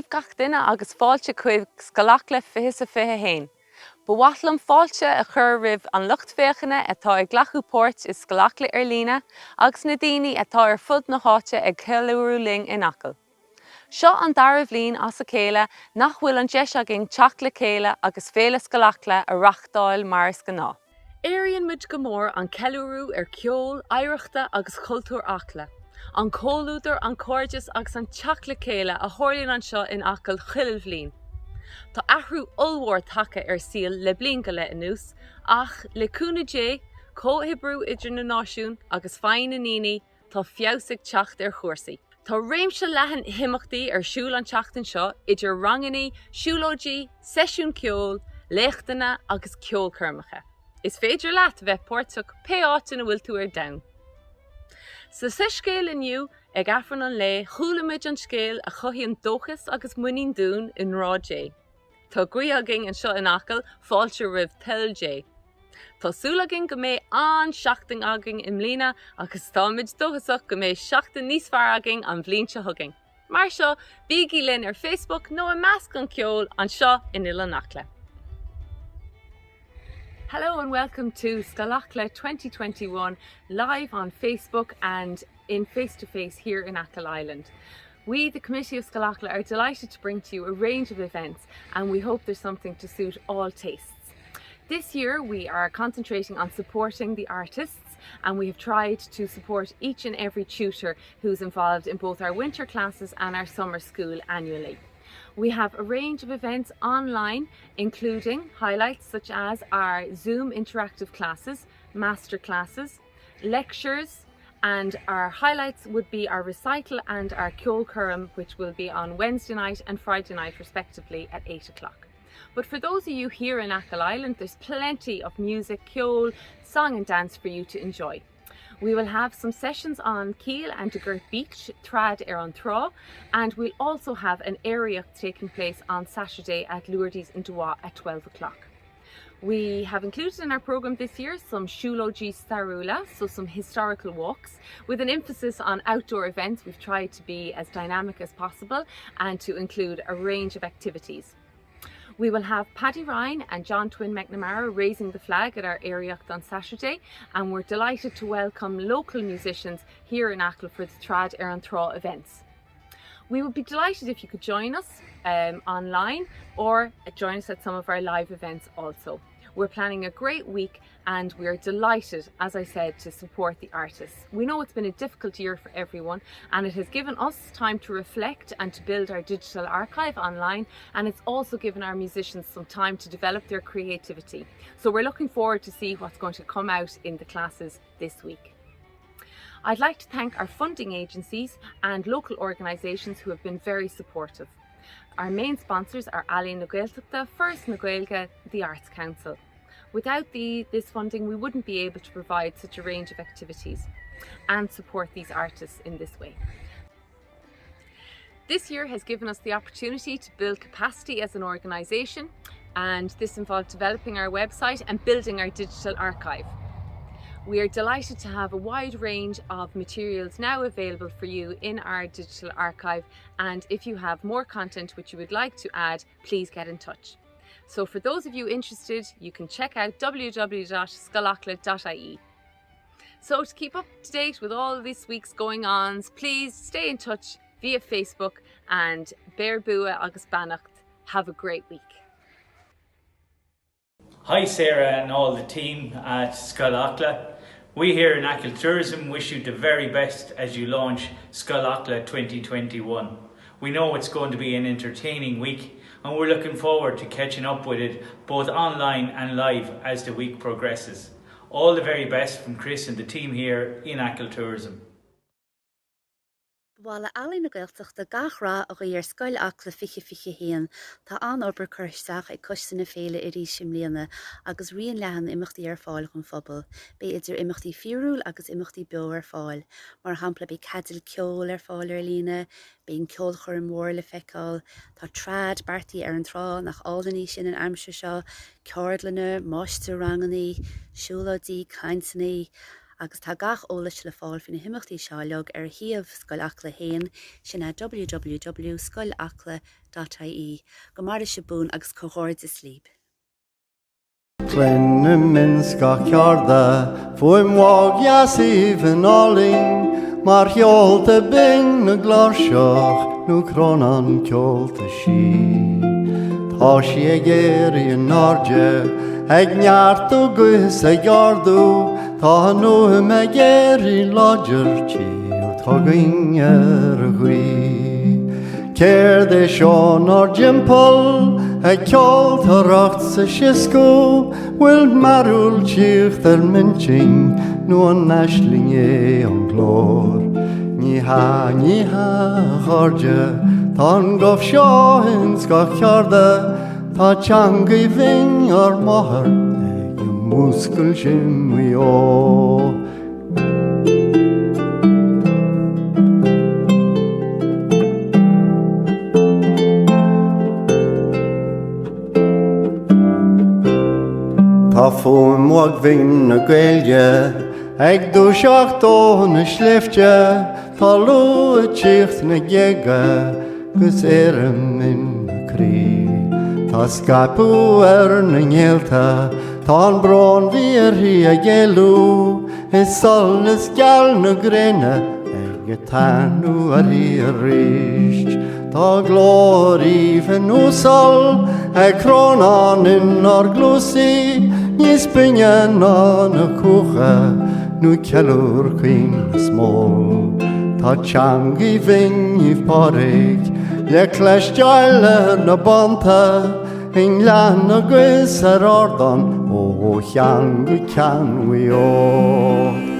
daoibh gach duine agus fáilte chuig Scoil Acla 20 's a 21. Ba mhaith liom fáilte a chur roimh an lucht féachana atá ag glacadh páirt i Scoil Acla ar líne agus na daoine atá ar fud na háite ag ceiliúradh linn in Acaill. Seo an dara bhliain as a chéile nach bhfuil an deis againn teacht le chéile agus Féile Scoil Acla a reáchtáil mar is gnáth. Airíonn muid go mór an ceiliúradh ar cheol, oidhreachta agus chultúr Acla, an comhluadar, an cairdeas agus an teacht le chéile a tharlaíonn anseo in Acaill chuile bhliain. Tá athrú ollmhór tagtha ar saol le bliain go leith anuas ach, le cúnamh Dé, comhoibriú idir na náisiúin agus foighid na ndaoine, Tá feabhas ag teacht ar chúrsaí. Tá réimse leathan imeachtaí ar siúl an tseachtain seo idir rangannaí, siúlóidí, seisiúin ceoil, léachtanna agus ceolchoirmeacha. Is féidir leat bheith páirteach pé áit ina bhfuil tú ar domhan. Sa soiscéal inniu ag Aifreann an lae chuala muid an scéal a chothaíonn dóchas agus muinín dúinn i ngrá Dé. Tá guí againn anseo in Acaill fáilte roimh toil Dé. Tá súil againn go mbeidh an-seachtain againn i mbliana agus táimid dóchasach go mbeidh seachtain níos fearr againn an bhliain seo chugainn. Mar seo, bígí linn ar Facebook nó i measc an cheoil anseo in Oileán Acla. Hello and welcome to Scoil Acla 2021 live on Facebook and in face to face here in Achill Island. We, the Committee of Scoil Acla, are delighted to bring to you a range of events and we hope there's something to suit all tastes. This year we are concentrating on supporting the artists and we have tried to support each and every tutor who's involved in both our winter classes and our summer school annually. We have a range of events online including highlights such as our Zoom interactive classes, master classes, lectures, and our highlights would be our recital and our Ceolchoirm, which will be on Wednesday night and Friday night respectively at 8 o'clock. But for those of you here in Achill Island, there's plenty of music, ceol, song and dance for you to enjoy. We will have some sessions on Keel and Dugort Beach, Trad ar an Trá, and we'll also have an aeraíocht taking place on Saturday at Lourdes in Duagh at 12 o'clock. We have included in our programme this year some siúlóidí stairiúla, so some historical walks, with an emphasis on outdoor events. We've tried to be as dynamic as possible and to include a range of activities. We will have Paddy Ryan and John Twin McNamara raising the flag at our aeraíocht on Saturday and we're delighted to welcome local musicians here in Achill for the Trad ar an Trá events. We would be delighted if you could join us um, online or join us at some of our live events also. We're planning a great week and we are delighted, as I said, to support the artists. We know it's been a difficult year for everyone and it has given us time to reflect and to build our digital archive online and it's also given our musicians some time to develop their creativity. So we're looking forward to see what's going to come out in the classes this week. I'd like to thank our funding agencies and local organisations who have been very supportive. Our main sponsors are Ealaín na Gaeltachta, Foras na Gaeilge, the Arts Council. Without the, this funding, we wouldn't be able to provide such a range of activities and support these artists in this way. This year has given us the opportunity to build capacity as an organisation and this involved developing our website and building our digital archive. We are delighted to have a wide range of materials now available for you in our digital archive and if you have more content which you would like to add, please get in touch. So for those of you interested, you can check out www.scoilacla.ie. So to keep up to date with all this week's going ons, please stay in touch via Facebook and beir bua agus beannacht. Have a great week. Hi Sarah and all the team at Scoil Acla. We here in Achill Tourism wish you the very best as you launch Scoil Acla 2021. We know it's going to be an entertaining week and we're looking forward to catching up with it both online and live as the week progresses. All the very best from Chris and the team here in Achill Tourism. Ba mhaith le Ealaín na Gaeltachta gach rath a ghuí ar Scoil Acla 2021. Tá an-obair curtha isteach ag Coiste na Féile arís i mbliana agus raon leathan imeachtaí ar fáil don phobal. Beidh idir imeachtaí fíorúil agus imeachtaí beo ar fáil. Mar shampla beidh ceidil ceoil ar fáil ar líne, beidh an ceolchoirm mhór le feiceáil, tá trad beartaithe ar an trá, nach álainn í sin an aimsir seo, ceardlanna, máistir-ranganna, siúlóidí, cainteanna. Agus tá gach eolais le fáil faoi na himeachtaí seo uilig ar shuíomh Scoil Acla féin, sin é www.scoilacla.ie. Go maire sibh buan agus comhghairdeas libh. Cluinim ins gach cearda fuaim mhóg dheas aoibhinn álainn mar cheolta binn na gcláirseach nó crónán ceolta sí. Tá sí ag éirí in airde, ag neartú 'gus ag ardú, tá an fhuaim ag éirí láidir tíocht chugainn ar an ghaoth. Céard é seo 'nár dtimpeall ag ceoltóireacht 's ag sioscadh 'Bhfuil mearbhall tíocht ar m'intinn nó an aisling é an glór? Ní hea, ní hea, a chairde, tá an guth seo ins gach cearda, Tá teangaidh bhinn ár máthar ag múscailt i Maigh Eo. Tá fuaim mhóg bhinn na Gaeilge ag dúiseacht ó na sléibhte, Tá lúth ag tíocht 'na géaga 'gus éirim ina croí. Tá scaipeadh ar na néalta, tá an brón bhí uirthi ag éalú, Is solas geal na gréine ag taitneamh uirthi arís. Tá glór aoibhinn uasal ag crónán inár gcluasaí, níos binne ná na cuacha nó ceiliúr caoin na smól. Tá teangaidh bhinn Naomh Pádraig le cloisteáil ar na bánta, I ngleann agus ar ardán ó cheann go ceann Mhaigh Eo.